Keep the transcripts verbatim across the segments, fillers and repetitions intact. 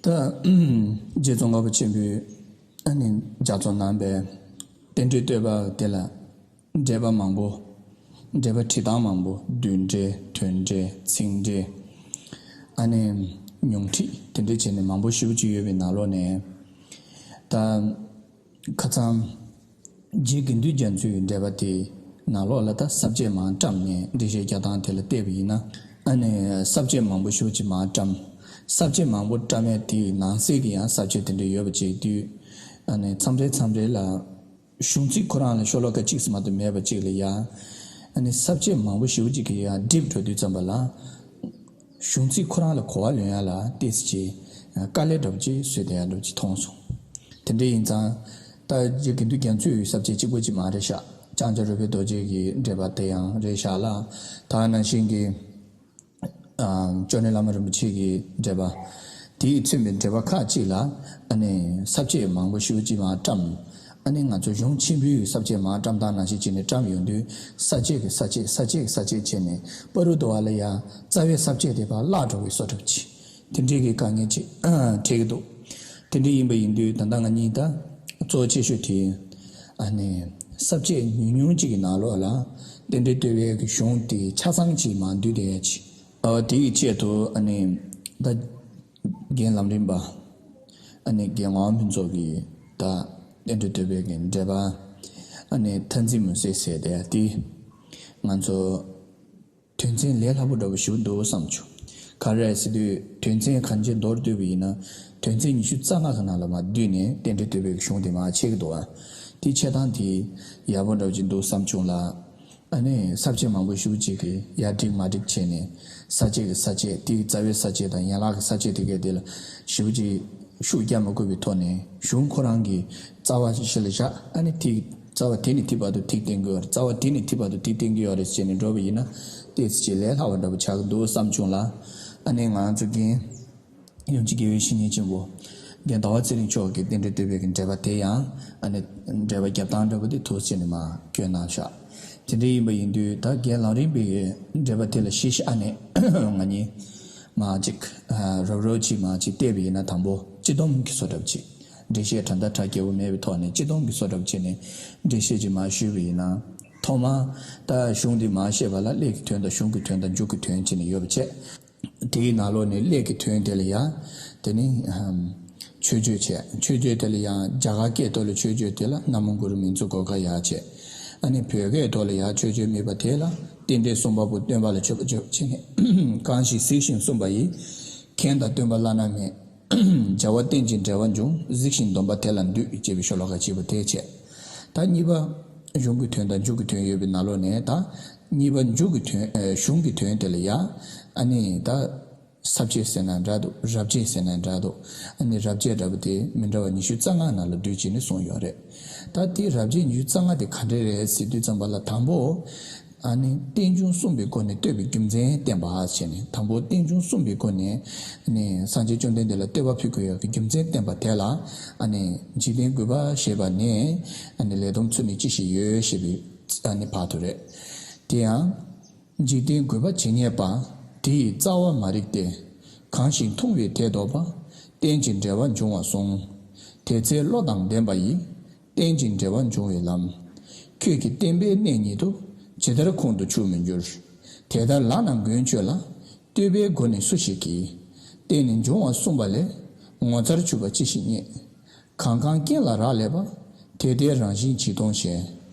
ད་རྗེ་ཙོང་ཁ་པ་ཆེན་པོས་ཨ་ནི་ལྗགས་རྩོམ་གནང་པའི་རྟེན་འབྲེལ་བསྟོད་པ་དེ་ལ་འགྲེལ་པ་མང་པོ། འགྲེལ་པ་བྲིས་སྟངས་མང་པོ། བསྡུས་འགྲེལ། དོན་འགྲེལ། ཚིག་འགྲེལ། ཨ་ནི་ཉུང་ཁྲིད་དེ་འདྲ་བྱས་ནས་མང་པོ་ཞེ་པོ་ཅིག་ཡོད་པའི་ནང་ལོགས་ནས། ད་ཁ་སང་རྗེ་དགེ་འདུན་རྒྱ་མཚོའི་འགྲེལ་པ་དེའི་ནང་ལོགས་ལ་ད་ས་བཅད་མར་བཀྲམ་ནས་འགྲེལ་བཤད་རྒྱག་སྟངས་དེ་ལ་བལྟས་པ་ཡིན་ན། ཨ་ནི་ས་བཅད་མང་པོ་ཞེ་པོ་ཅིག་མར་བཀྲམ། ས་བཅད་མང་པོ་བཀྲམ་ཡས་དེའི་ནང་གསེས་ཀྱི་ཡང་ས་བཅད་དེ་འདྲ་ཡོད་པ་བྱས་དུས། ཨ་ནི་མཚམས་རེ་མཚམས་རེ་ལ་གཞུང་ཚིག་ཁོ་རང་ལ་ཤོ་ལོ་ཀ་གཅིག་ཙམ་མ་གཏོགས་མེད་པ་གཅིག་ལ་ཡང་། ཨ་ནི་ས་བཅད་མང་པོ་ཞེ་པོ་ཅིག་གི་ཡང་འགྲིག་འགྲོ་དུས་ཙམ་པ་ལ། གཞུང་ཚིག་ཁོ་རང་ལ་གོ་བ་ལོན་ཡ་ལ་ཏོག་ཙམ་ཅིག་དཀའ་ལས་འདྲ་པོ་ཅིག་བཟོས་བསྡད་ཡ་འདྲ་པོ་ཅིག་མཐོང་སོང་། དེ་འདྲ་ཡིན་ཙང་། ད་རྗེ་དགེ་འདུན་རྒྱ་མཚོའི་ས་བཅད་གཅིག་པོ་ཅིག་མ་རེད་ཤག་བྱང་ཆུབ་རོལ་པའི་རྡོ་རྗེ་གི་འགྲེལ་པ་དེ་ཡང་རེད་ཤག་ལ། ད་ནང་བཞིན་གྱི་ཨ་ཅོ་ནེ་བླ་མ་རིན་པོ་ཆེ་གི་འགྲེལ་པ། དེས་མཚོན་པའི་འགྲེལ་པ་ཁག་ཅིག་ལ་ཨ་ནི་ས་བཅད་མང་པོ་ཞེ་པོ་ཅིག་མར་བཀྲམ། ཨ་ནི་ང་ཚོ་གཞུང་ཆེན་པོའི་ས་བཅད་མར་བཀྲམ་སྟངས་ནང་བཞིན་བྱས་ནས་བཀྲམ་ཡོང་དུས། ས་བཅད་ཀྱི་ས་བཅད། ས་བཅད་ཀྱི་ས་བཅད་བྱས་ནས་བར་དུ་བ་ལ་ཡང་རྩ་བའི་ས་བཅད་དེ་ཕར་བརླག་འགྲོ་བའི་བཟོ་འདྲ་ཅིག་དེ་འདྲའི་གི་དཀའ་ངལ་ཅིག་འཕྲད་ཀྱི་འདུག་དེ་འདྲ་ཡིན་པ་ཡིན་དུས་ད་ལྟ་ང་གཉིས་ད་གཙོ་ཆེ་ཤོས་དེ། ཨ་ནི་ས་བཅད་ཉུང་ཉུང་ཅིག་གི་ནང་ལོགས་ལ་རྟེན་འབྲེལ་བསྟོད་པའི་གི་གཞུང་དེ་ཆ་ཚང་ཅིག་མར་བསྡུས་བསྡད་ཡ་ཅིག་ཨ་དེ་ཡི་ཆེད་དུ་ཨ་ནི་ད་རྒན་ལམ་རིམ་པ། ཨ་ནི་རྒན་ངག་དབང་ཕུན་ཚོགས་ཀྱིས་ད་རྟེན་འབྲེལ་བསྟོད་པའི་གི་འགྲེལ་པ། ཨ་ནི་མཐར་འཛིན་མུན་སེལ་ཟེར་བསྡད་ཡ་དེ། ང་ཚོ་དོན་ཚན་ལས་སླ་པོ་འདྲ་པོ་ཞིག་འདུག་བསམ་བྱུང་། ག་རེ་རེད་ཟེར་དུས་དོན་ཚན་གང་ཅིའི་མདོར་བསྡུས་པ་ཡིན་ན། དོན་ཚན་ཉི་ཤུ་རྩ་ལྔ་གི་ནང་ལ་མར་བསྡུས་ནས་རྟེན་འབྲེལ་བསྟོད་པའི་གི་གཞུང་དེ་མར་ཕྱེ་གི་འདུག་ཨ། དེ་ཕྱེ་སྟངས་དེ་ཡག་པོ་འདྲ་པོ་ཅིག་འདུག་བསམ་བྱུང་ལ། ཨ་ནི་ས་བཅད་མང་པོ་ཞེ་པོ་ཅིག་གི་ཡ་འགྲིག་མ་འགྲིག་བྱས་ནས། ས་བཅད་ཀྱི་ས་བཅད་དེའི་རྩ་བའི་ས་བཅད་དང་ཡན་ལག་གི་ས་བཅད་དེ་གའི་དེ་ལ་ཞེ་པོ་ཅིག་ཤུགས་རྒྱག་མ་དགོས་པའི་ཐོག་ནས་གཞུང་ཁོ་རང་གི་རྩ་བ་གཞི་ལ་བཞག་ཨ་ནི་དེ་རྩ་བ་དེ་ནས་དེ་བར་དུ་ཐིག་བསྟན་གྱི་ཡོད་རེད། རྩ་བ་དེ་ནས་དེ་བར་དུ་ཐིག་བསྟན་གྱི་ཡོད་རེད་ཟེར་ནས་འགྲོ་བ་ཡིན་ན། ཏོག་ཙམ་ཅིག་ལས་སླ་བ་འདྲ་པོ་ཆགས་ཀྱི་འདུག་བསམ་བྱུང་ལ། ཨ་ནི་ང་ཚོ་རྒན་ཡུམ་གྱི་དགེ་བའི་བཤེས་གཉེན་ཆེན་པོ་རྒན་ཟླ་བ་ཚེ་རིང་མཆོག་གི་རྟེན་འབྲེལ་བསྟོད་པའི་གི་འགྲེལ་པ་དེ་ཡང་། ཨ་ནི་འགྲེལ་པ་རྒྱབ་སྟངས་འདྲ་པོ་དེ་ཐུགས་རྗེ་ཆེ་ནས་མར་བསྐྱོན་གནང་ཤག་དེ་འདྲ་ཡིན་པ་ཡིན་དུས་ད་རྒན་ལམ་རིམ་པའི་འགྲེལ་པ་དེ་ལ་གཞི་བཞག་ནས་ང་གཉིས་མར་ཅིག་རོབ་རོབ་ཅིག་མར་ཅིག་བལྟས་པ་ཡིན་ན། དང་པོ་སྤྱི་སྡོམ་གྱི་བཟོ་འདྲ་པོ་ཅིག་འགྲེལ་བཤད་གྲམ་མཐའ་གྲ་རྒྱས་པོ་མེད་པའི་ཐོག་ནས་སྤྱི་སྡོམ་གྱི་བཟོ་འདྲ་པོ་བྱས་ནས་འགྲེལ་བཤད་ཅིག་མར་ཞུས་པ་ཡིན་ན། ཐོག་མར་ད་གཞུང་འདི་མར་བཤད་པ་ལ་སླད་ཀྱི་དོན་དང་གཞུང་གི་དོན་དང་མཇུག་གི་དོན་བྱས་ནས་ཡོད་པ་བྱས། དེའི་ནང་ལོགས་ནས་སླད་ཀྱི་དོན་དེ་ལ་ཡང་། དེ་ནི་ཨམ། མཆོད་བརྗོད་བྱས། མཆོད་བརྗོད་དེ་ལ་ཡང་རྒྱ་གར་སྐད་ཐོག་ལ་མཆོད་བརྗོད་དེ་ལ་ན་མོ་གུ་རུ་མིང་མཚོན་གོ་ཁ་ཡ་བྱས། ཨ་ནི་བོད་སྐད་ཐོག་ལ་ཡང་མཆོད་བརྗོད་དམིགས་པ་དེ་ལ་རྟེན་འབྲེལ་གསུམ་པ་པོ་སྟོན་པ་ལ་མཆོད་པ་བརྗོད་བྱས་ནས། གང་ཞིག་གཟིགས་ཤིང་གསུངས་པ་ཡིས། མཁྱེན་དང་སྟོན་པ་བླ་ན་མེད། བྱ་བ་རྟེན་ཅིང་འབྲེལ་བར་འབྱུང་། གཟིགས་ཤིང་སྡོམ་པ་དེ་ལ་འདུད། ཅེས་པའི་ཤོ་ལོ་ཀ་གཅིག་པོ་དེ་བྱས། ད་གཉིས་པ། གཞུང་གི་དོན་དང་མཇུག་གི་དོན་ཡོད་པའི་ནང་ལོགས་ནས་ད། གཉིས་པ་མཇུག་གི་དོན། ཨེ། གཞུང་གི་དོན་དེ་ལ་ཡ། ཨ་ནི་ད། ས་བཅད་ཟེར་ན་འདྲ་འདུག་རབ་བྱེད་ཟེར་ན་འདྲ་འདུག་ཨ་ནི་རབ་བྱེད་འདྲ་པོ་དེ་མི་འདྲ་བ་ཉི་ཤུ་རྩ་ལྔ་ནང་ལ་བསྡུས་བྱས་ནས་གསུངས་ཡོད་རེད། ད་དེ་རབ་བྱེད་ཉི་ཤུ་རྩ་ལྔ་དེ་ག་འདྲ་རེད་ཟེར་དུས་ཙམ་པ་ལ། དང་པོ། ཨ་ནི་རྟེན་འབྱུང་གསུམ་པའི་སྒོ་ནས་བསྟོད་པའི་རྒྱུ་མཚན་བསྟན་པ་ཟེར་ནས། དང་པོ་རྟེན་འབྱུང་གསུམ་པའི་སྒོ་ནས་ནི་སངས་རྒྱས་བཅོམ་ལྡན་འདས་ལ་བསྟོད་པ་ཕུལ་དགོས་ཡག་གི་རྒྱུ་མཚན་བསྟན་པ་དེ་ལ། ཨ་ནི་འཇིག་རྟེན་རྒུད་པ་ཞེས་པ་ནི། ཨ་ནི་ལས་སྡོམ་ཚུལ་ནི་ཅི་ཞིག་ཡོད་ཞེས་པའི་ཨ་ནི་བར་དུ་རེད། དེ་ཡང་། འཇིག་རྟེན་རྒུད་པ་ཇི་སྙེད་པ། དེ་ཡི་རྩ་བ་མ་རིག་སྟེ། གང་ཞིག་མཐོང་བས་དེ་ལྡོག་པ། རྟེན་ཅིང་འབྲེལ་བར་འབྱུང་བར་གསུངས། དེ་ཚེ་བློ་དང་ལྡན་པ་ཡིས། རྟེན་ཅིང་འབྲེལ་བར་འབྱུང་བའི་ལམ། ཁྱོད་ཀྱིས་བསྟན་པའི་གནད་ཉིད་དུ། ཇི་ལྟར་ཁོང་དུ་ཆུད་མི་འགྱུར། དེ་ལྟར་ལགས་ན་མགོན་ཁྱོད་ལ། བསྟོད་པའི་སྒོ་ནས་སུ་ཞིག་གིས། རྟེན་ནི་འབྱུང་བར་གསུངས་པ་ལས། ངོ་མཚར་གྱུར་པ་ཅི་ཞིག་རྙེད། གང་གང་རྐྱེན་ལ་རག་ལས་པ། དེ་ལྟའི་རང་བཞིན་ཇི་མཐོང་ཞེས།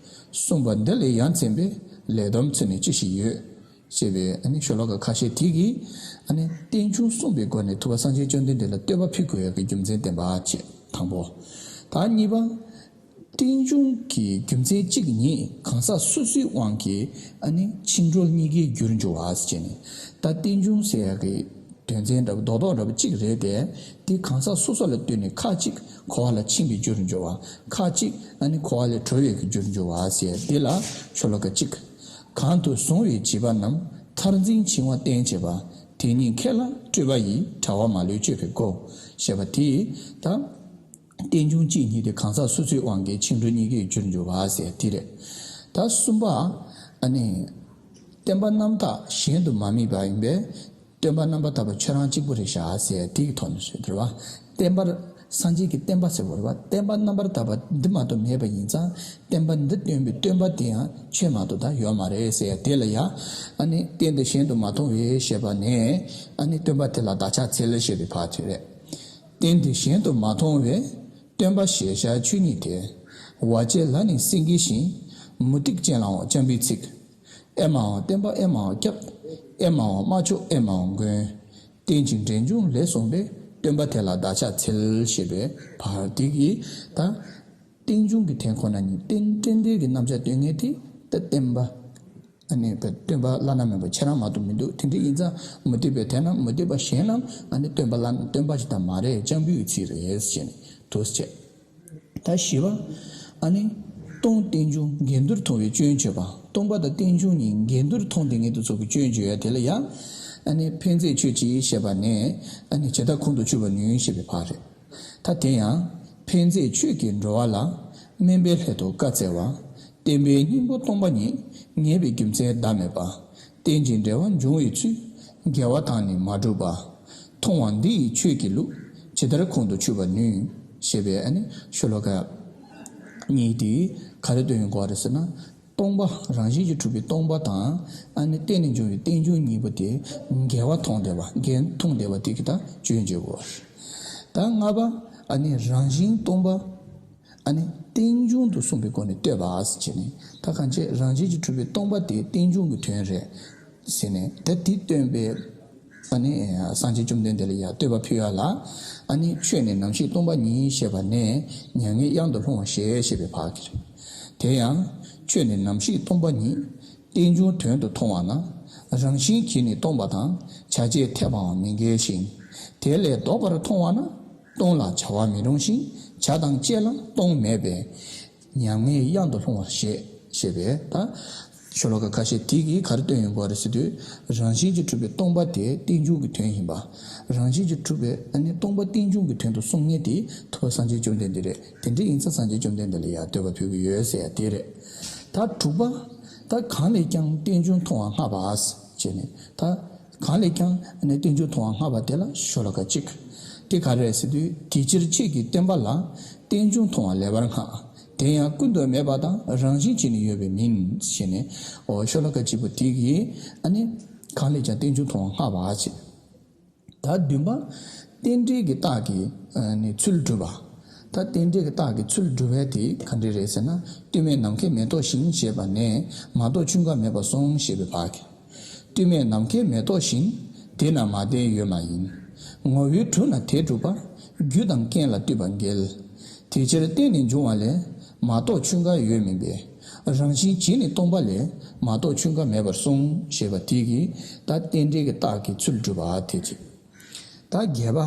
གསུངས་པ་འདི་ལས་ཡ་མཚན་པའི། ལས་སྡོམ་ཚུལ་ནི་ཅི་ཞིག་ཡོད། ཅེས་པའི་ཨ་ནི་ཤོ་ལོ་ཀ་ཁ་ཤས་དེ་གིས། ཨ་ནི་རྟེན་འབྱུང་གསུམ་པའི་སྒོ་ནས་ཐུབ་པ་སངས་རྒྱས་བཅོམ་ལྡན་འདས་ལ་བསྟོད་པ་ཕུལ་དགོས་ཡག་གི་རྒྱུ་མཚན་བསྟན་པ་བྱས། དང་པོ། ད་གཉིས་པ། རྟེན་འབྱུང་གི་རྒྱུ་མཚན་གཅིག་ཉིད་གང་ཟག་སོ་སོའི་དབང་གིས་ཨ་ནི་འཆིང་གྲོལ་གཉིས་ཀའི་རྒྱུར་འགྱུར་བ་ཟེར་ནས། ད་རྟེན་འབྱུང་ཟེར་ཡག་གི་དོན་ཚན་འདྲ་པོ་རྡོག་རྡོག་འདྲ་པོ་གཅིག་རེད་དེ། དེ་གང་ཟག་སོ་སོ་ལ་ལྟོས་ནས་ཁ་ཅིག་འཁོར་བ་ལ་འཆིང་བའི་རྒྱུར་འགྱུར་བ། ཁ་ཅིག་ཨ་ནི་འཁོར་བ་ལས་གྲོལ་བའི་གི་རྒྱུར་འགྱུར་བ་ཟེར། དེ་ལ་ཤོ་ལོ་ཀ་གཅིག་གང་དུ་བཟུང་བའི་བྱིས་པ་རྣམས། མཐར་འཛིན་འཆིང་བ་བསྟེན་བྱེད་པ། དེ་ཉིད་ཁས་བླངས་སྤྲོས་པ་ཡིས། བྲལ་བ་མ་ལུས་སྤྱོད་པའི་སྒོ། ཞེས་པ་དེ་ད། རྟེན་འབྱུང་གཅིག་ཉིད་དེ་གང་ཟག་སོ་སོའི་དབང་གིས་འཆིང་གྲོལ་གཉིས་ཀའི་རྒྱུར་འགྱུར་བ་ཟེར་དེ་རེད། ད་གསུམ་པ། ཨ་ནི། བསྟན་པ་རྣམ་དག་གཞན་དུ་མ་དམིགས་པ་ཡིན་པས། སྟོན་པ་རྣམ་པར་དག་པ་ཁྱོད་རང་གཅིག་པུ་རེད་ཤག་ཟེར་དེ་གི་ཐོག་ནས་ཞུས་དེ་རེད་བ། བསྟན་པར་སངས་རྒྱས་ཀྱི་བསྟན་པ་ཟེར་བ་རེད་བ། བསྟན་པ་རྣམ་པར་དག་པ་འདི་མ་གཏོགས་མེད་པ་ཡིན་ཙང་བསྟན་པ་འདི་སྟོན་པའི་སྟོན་པ་དེ་ཡང་ཁྱོད་མ་གཏོགས་ད་ཡོད་མ་རེད་ཟེར་དེ་ལ་ཡང་ཨ་ནི་རྟེན་འདི་གཞན་དུ་མ་མཐོང་བས་ཞེས་པ་ནས་ཨ་ནི་སྟོན་པ་དེ་ལ་བདག་ཕྱག་འཚལ་ཞེས་པའི་བར་དེ་རེད། རྟེན་འདི་གཞན་དུ་མ་མཐོང་བས། སྟོན་པ་ཞེས་བྱ་ཆོས་ཉིད་དེ། བར་ཆད་ལ་ནི་སེང་གེ་བཞིན། མུ་སྟེགས་ཅན་ལའང་སྤྱང་པོའི་ཚིག་ཨེ་མའང་བསྟན་པ་ཨེ་མའང་སྐྱབས། ཨེ་མའང་མ་ཆོག་ཨེ་མའང་མགོན། རྟེན་ཅིང་འབྲེལ་འབྱུང་ལས་གསུངས་པས། སྟོན་པ་དེ་ལ་བདག་ཕྱག་འཚལ་ཞེས་པའི་བར་དེ་གིས་ད། རྟེན་འབྱུང་གི་དོན་ཁོ་ན་ཉིད་རྟེན་རྟེན་འབྲེལ་གྱི་རྣམ་གཞག་སྟོན་མཁན་དེ་ད་བསྟན་པ། ཨ་ནི་བསྟན་པ་བླ་ན་མེད་པ་ཁྱེད་རང་མ་གཏོགས་མི་འདུག་དེ་འདྲ་ཡིན་ཙང་མུ་སྟེགས་པས་དེ་རྣམས་མུ་སྟེགས་པ་གཞན་རྣམས་ཨ་ནི་སྟོན་པ་བླ་སྟོན་པ་ཞིག་ད་མ་རེད། སྤྱང་པོའི་ཚིག་རེད་ཟེར་ནས་འདུག་ཟེར། ད་བཞི་པ། ཨ་ནི་སྟོང་རྟེན་འབྱུང་འགལ་འདུར་མཐོང་བའི་སྐྱོན་བརྗོད་པ། སྟོང་པ་དང་རྟེན་འབྱུང་གཉིས་འགལ་འདུར་མཐོང་དེ་ངེས་དུ་ཚོགས་ཀྱི་སྐྱོན་བརྗོད་ཡ་དེ་ལ་ཡང་། ཨ་ནི་འཕེན་རྫས་ཆོས་ཅན་ཞེས་པ་ནས་ཨ་ནི་ཇི་ལྟར་ཁོང་དུ་ཆུད་པར་ནུས་ཞེས་པའི་བར་རེད། ད་དེ་ཡང་འཕེན་རྫས་ཆོས་ཀྱི་འགྲོ་བ་ལ་དམན་པའི་སླད་དུ་བཀའ་སྩལ་བ། བརྟེན་པའི་སྙིང་པོ་སྟོང་པ་ཉིད་ངེས་པའི་རྒྱུ་མཚན་བདག་མེད་པ། རྟེན་ཅིང་འབྲེལ་བར་འབྱུང་བའི་ཚུལ། འགལ་བ་དང་ནི་མ་གྲུབ་པ། མཐོང་བ་འདི་ཡིས་ཆོས་ཀྱི་ལུགས་ཇི་ལྟར་ཁོང་དུ་ཆུད་པར་ནུས་ཞེས་པའི་ཨ་ནི་ཤོ་ལོ་ཀ་གཉིས་དེ་ག་རེ་སྟོན་ཡོང་གི་རེད་ཟེར་ན། སྟོང་པ་རང་བཞིན་གྱིས་གྲུབ་པའི་སྟོང་པ་དང་ཨ་ནི་བརྟེན་ནས་འབྱུང་བའི་རྟེན་འབྱུང་གཉིས་པོ་དེ་འགལ་བ་མཐོང་བསྡད་པ་འགལ་མཐོང་བསྡད་པ་དེ་གི་ད་སྐྱོན་བརྗོད་དགོས། ད་ལྔ་པ་ཨ་ནི་རང་བཞིན་སྟོང་པ། ཨ་ནི་རྟེན་འབྱུང་དུ་གསུངས་པའི་སྒོ་ནས་བསྟོད་པ་ཟེར་བྱས་ནས་ད་གང་བྱས་རང་བཞིན་གྱིས་གྲུབ་པའི་སྟོང་པ་དེ་རྟེན་འབྱུང་གི་དོན་རེད་ཟེར་ནས་ད་དེ་སྟོན་པའི་ཨ་ནི་སངས་རྒྱས་བཅོམ་ལྡན་འདས་ལ་ཡང་བསྟོད་པ་ཕུལ་ཡ་ལ་ཨ་ནི་ཆོས་ནི་རྣམ་ཤེས་སྟོང་པ་ཉིད་ཞེས་པ་ནས་མྱ་ངན་གཡང་དུ་ལྷུང་བར་བཞེད་ཞེས་པའི་བར་གྱིས། དེ་ཡང་ཆོས་ནི་རྣམ་ཤེས་སྟོང་པ་ཉིད། རྟེན་འབྱུང་དོན་དུ་མཐོང་བ་ན། རང་བཞིན་གྱིས་ནི་སྟོང་པ་དང་བྱ་བྱེད་འཐད་པའང་མི་འགལ་ཞིང་། དེ་ལས་ལྡོག་པར་མཐོང་བ་ན། སྟོང་ལ་བྱ་བ་མི་རུང་ཞིང་བྱ་དང་བྱེད་ལ་སྟོང་མེད་པས། མྱ་ངན་གཡང་དུ་ལྷུང་བར་བཞེད་ཞེས་པས་ད། ཤོ་ལོ་ཀ་ཁ་ཤས་དེ་གིས་ག་རེ་སྟོན་ཡོང་གི་རེད་ཟེར་དུས། རང་བཞིན་གྱིས་གྲུབ་པའི་སྟོང་པ་དེ་རྟེན་འབྱུང་གི་དོན་ཡིན་པ། རང་བཞིན་གྱིས་གྲུབ་པའི་ཨ་ནི་སྟོང་པ་རྟེན་འབྱུང་གི་དོན་དུ་གསུང་མཁན་དེ་ཐུབ་པ་སངས་རྒྱས་བཅོམ་ལྡན་འདས་རེད། དེ་འདྲ་ཡིན་ཙང་སངས་རྒྱས་བཅོམ་ལྡན་འདས་ལ་ཡང་བསྟོད་པ་ཕུལ་གྱི་ཡོད་ཟེར་ཡ་དེ་རེད། ད་དྲུག་པ། ད་གང་ལས་ཀྱང་རྟེན་འབྱུང་མཐོང་བ་སྔ་བ་ཟེར་བྱས་ནས་ད། གང་ལས་ཀྱང་ནི་རྟེན་འབྱུང་མཐོང་བ་སྔ་བ་དེ་ལ་ཤོ་ལོ་ཀ་གཅིག་དེ་ག་རེ་རེད་ཟེར་དུས། དེ་ཕྱིར་ཁྱེད་ཀྱིས་བསྟན་པ་ལ། རྟེན་འབྱུང་མཐོང་བ་ལེགས་པར་སྔ། དེ་ཡང་ཀུན་ཏུ་མེད་པ་དང་རང་བཞིན་གྱིས་ནི་ཡོད་པས་མིན་ཞེས་ནས། འོ་ཤོ་ལོ་ཀ་གཅིག་པོ་དེ་གིས་ཨ་ནི། གང་ལས་ཀྱང་རྟེན་འབྱུང་མཐོང་བ་སྔ་བ་ཞེས། ད་བདུན་པ། རྟེན་འབྲེལ་གྱི་རྟགས་ཀྱིས་ནི་ཚུལ་སྒྲུབ་པ། ད་རྟེན་འབྲེལ་གྱི་རྟགས་ཀྱིས་ཚུལ་སྒྲུབ་པ་དེ་ག་འདྲ་རེད་ཟེར་ན། སྟོད་སྨད་ནམ་མཁའི་མེ་ཏོག་བཞིན་ཞེས་པ་ནས་མ་གཏོགས་ཆུན་ཁ་མེད་པར་གསུངས་ཞེས་པའི་བར་གྱིས། སྟོད་སྨད་ནམ་མཁའི་མེ་ཏོག་བཞིན། དེ་ན་མ་བརྟེན་ཡོད་མ་ཡིན། ངོ་བོས་གྲུབ་ན་དེ་གྲུབ་པ། རྒྱུ་དང་རྐྱེན་ལ་ལྟོས་པ་འགལ། དེ་ཕྱིར་བརྟེན་ནས་འབྱུང་བ་ལས། མ་གཏོགས་ཆུན་ཁ་ཡོད་མིན་པས། རང་བཞིན་གྱིས་ནི་སྟོང་པ་ལས། མ་གཏོགས་ཆུན་ཁ་མེད་པར་གསུངས་ཞེས་པ་དེ་གིས་ད་རྟེན་འབྲེལ་གྱི་རྟགས་ཀྱིས་ཚུལ་སྒྲུབ་པ་དེ་བྱེད། ད་བརྒྱད་པ།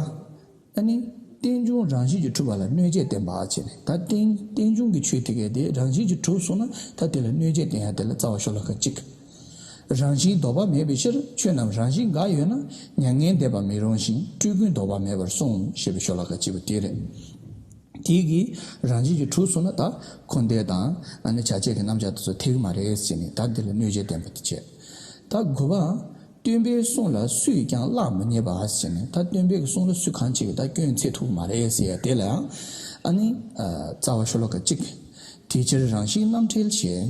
ཨ་ནི། རྟེན་འབྱུང་རང་བཞིན་གྱིས་གྲུབ་པ་ལ་གནོད་བྱེད་བསྟན་པ་བྱས་ནས་ད་རྟེན་རྟེན་འབྱུང་གི་ཆོས་དེ་གས་དེ་རང་བཞིན་གྱིས་གྲུབ་སོང་ན་ད་དེ་ལ་གནོད་བྱེད་བསྟན་ཡ་དེ་ལ་རྩ་བ་ཤོ་ལོ་ཀ་གཅིག་རང་བཞིན་ལྡོག་པ་མེད་པའི་ཕྱིར་ཆོས་རྣམས་རང་བཞིན་འགའ་ཡོད་ན་མྱ་ངན་འདས་པ་མི་རུང་ཞིང་སྤྲུལ་སྐུའི་ལྡོག་པ་མེད་པར་གསུངས་ཞེས་པའི་ཤོ་ལོ་ཀ་གཅིག་པ་དེ་རེད། དེ་གིས་རང་བཞིན་གྱིས་གྲུབ་སོང་ན་ད་འཁོར་འདས་དང་ཨ་ནི་བྱ་བྱེད་ཀྱི་རྣམ་གཞག་དེ་ཚོ་འཐད་ཀྱི་མ་རེད་ཟེར་ནས་ད་འདི་ལ་གནོད་བྱེད་བསྟན་པ་དེ་བྱས། ད་དགུ་པ། སྟོན་པའི་གསུང་ལ་སུས་ཀྱང་གླགས་མི་རྙེད་པ་ཟེར་ནས་ད་སྟོན་པའི་གསུང་ལ་སུ་གང་ཅིག་གིས་ད་སྐྱོན་འཚོལ་ཐུབ་མ་རེད་ཟེར་ཡ་དེ་ལ་ཡང་ཨ་ནི་རྩ་བ་ཤོ་ལོ་ཀ་གཅིག་དེ་ཕྱིར་རང་བཞིན་རྣམ་འགྲེལ་ཞེས།